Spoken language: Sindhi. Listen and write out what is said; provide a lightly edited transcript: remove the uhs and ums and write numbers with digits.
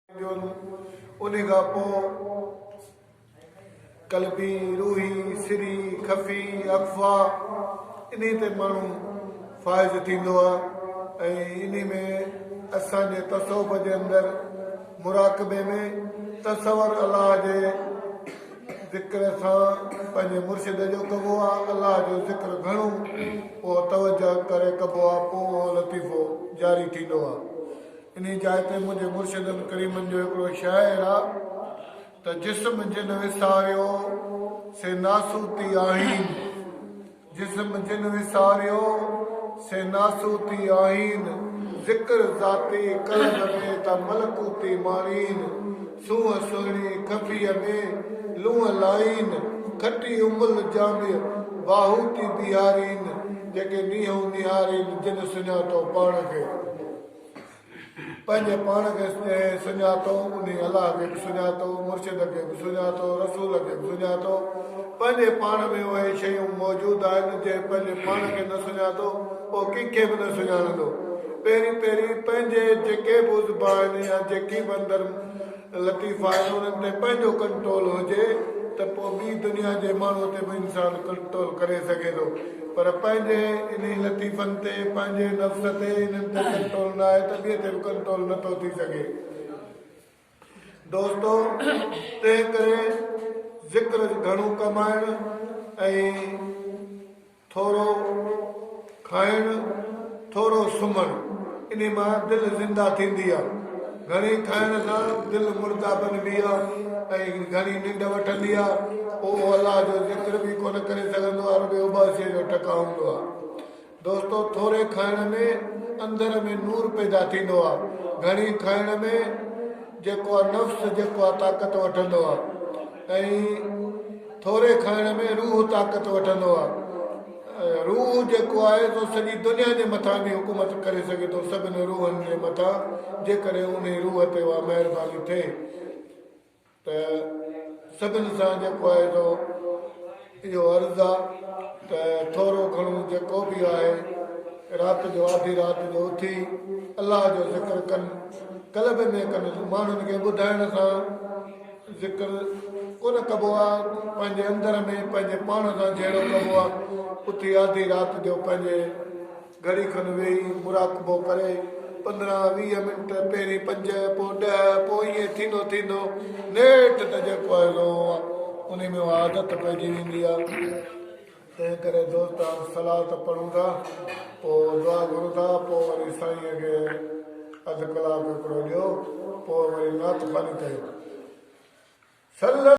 ان کان پوء قلبي، روحي، سري، خفي، اخفيٰ انهي تي ماڻهو فائز ٿيندو آهي ۽ انهي ۾ اسان جي تصوف جي اندر مراقبي ۾ تصور الله جي ذڪر سان پنهنجي مرشد جو ڪبو آهي، الله جو ذڪر گهڻو پوء توجه ڪري ڪبو آهي پوء اهو لطيفو جاري ٿيندو آهي. انهي جاء تي منهنجي مرشدن ڪريمن جو هڪڙو شعر آ ته جسم جن وساريو سي ناسوتي آهين جسم جن وساريو سي ناسوتي آهين ذڪر ذاتي قلب ۾ ته ملڪوتي ماڻين سونهن سهڻي خفيء ۾ لونء لائين کٽي ام الجامع باهوتي بيهارين جيڪي نينهون نهارين جن سڃاتو پاڻ کي. پنهنجي پاڻ کي سڃاتو، انهي الله کي به سڃاتو، مرشد کي به سڃاتو، رسول کي به سڃاتو. پنهنجي پاڻ ۾ اهي شيون موجود آهن، جنهن پنهنجي پاڻ کي نه سڃاتو، اهو ڪنهن کي به نه سڃاڻندو. پهرين پهرين پنهنجي جيڪي به عضبا آهن يا جيڪي به اندر لطيف آهن، انهن تي پنهنجو ڪنٽرول هجي ته پوء ٻي دنيا جي ماڻهوء تي به انسان ڪنٽرول ڪري سگهي ٿو. پر پنهنجي انهي لطيفن تي، پنهنجي نفس تي، انهن تي ڪنٽرول نه آهي ته ٻئي تي به ڪنٽرول نه ٿو ٿي سگهي. دوستو! تنهن ڪري ذڪر گهڻو ڪمائڻ ۽ ٿورو کائڻ، ٿورو سمهڻ، انهي مان دل زنده ٿيندي آ. گهڻي کائڻ سان دل مرده بنبي آ ۽ گهڻي ننڊ وٺندي آ، پوء اهو الله جو ذڪر به ڪونه ڪري سگهندو آ، رڳو اباسيء جو ٽڪاء هوندو آ. دوستو ٿوري کائڻ ۾ اندر ۾ نور پيدا ٿيندو آ، گهڻي کائڻ ۾ جيڪو آ نفس جيڪو آ طاقت وٺندو آ ۽ ٿوري کائڻ ۾ روح طاقت وٺندو آ. روح جيڪو آهي سو سڄي دنيا جي مٿان به حڪومت ڪري سگهي ٿو، سڀني روحن جي مٿان، جيڪڏهن انهي روح تي اها مهرباني ٿئي ته سڀن سان جيڪو آهي سو اهو عرض آ ته ٿورو گهڻو جيڪو به آهي رات جو آڌي رات جو اٿي الله جو ذڪر ڪن، قلب ۾ ڪن، ماڻهن کي ٻڌائڻ سان ذڪر ڪونه ڪبو آ، پنهنجي اندر ۾ پنهنجي پاڻ سان جهيڙو ڪبو آ، اٿي آڌي رات جو پنهنجي گهڙي کن ويهي مراقبو ڪري 15 20 منٽ پهرين پنج پوء 10 پوء ائين ٿيندو ٿيندو نيٺ ته جيڪو آهي سو انهي ۾ اها عادت پئجي ويندي آ. تنهن ڪري دوست هاڻ صلات پڙهون ٿا پوء دعا گهرون ٿا پوء وري سائينء کي اڌ ڪلاڪ هڪڙو ڏيو پوء وري نعت خواني ڪيو. صلي.